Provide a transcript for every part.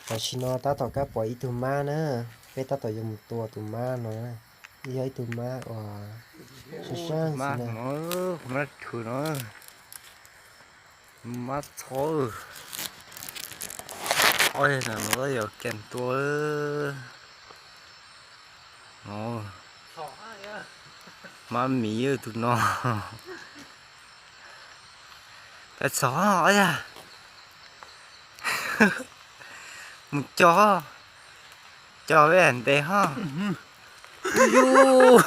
Tam sim no tab tom kab pom ib tug mab na, peb tab tom yuav mus tua tus mab no. Yog ib tug mab uas sab sab no, mab txhob, ob yam no yog kees tua. Mab miv tus no. Peb txhob ob yam, mus co, co peb ntes ho. Yus,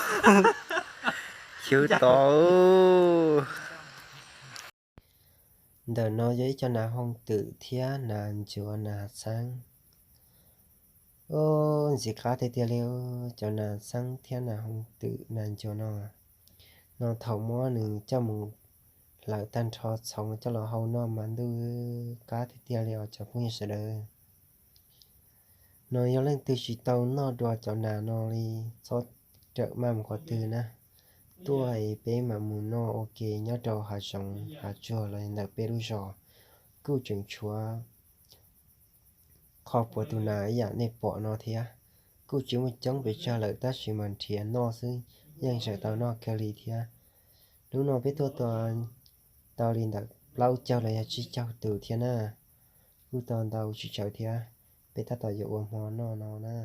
xyov tod. Ntawm no yog ib co nas hooj twm thiab nas ncuav nas txheeb. Ntxim qab tiag tiag li, cov nas txheeb thiab nas hooj twm nas ncuav no, no thaum muab nws coj mus hlawv tag nrho txhoov coj los hau noj mas ntuj qab tiag tiag li os cov phooj ywg sawv daws. No yog leej twg tsis tau noj dua cov nas no li, txhob rawm maj mus qhov twg na, tuaj es peb mam mus noj ua ke nyob rau hav zoov hav tsuag los ntawm peb lub zos. Kuj tseem tshuav qhov puas tus nas ib yam nej pom no thiab. Kuj tsis muaj coob pes tsawg lawm tab sis mas nrhiav noj xwb yeej tseem tau noj kawg li thiab. Hnub no peb tuaj tua tau li ntawm plaub caug los yog tsib caug tus thiab na. Kuj tau ntau tsis tsawg thiab, peb tab tom yuav ua hmo noj no na.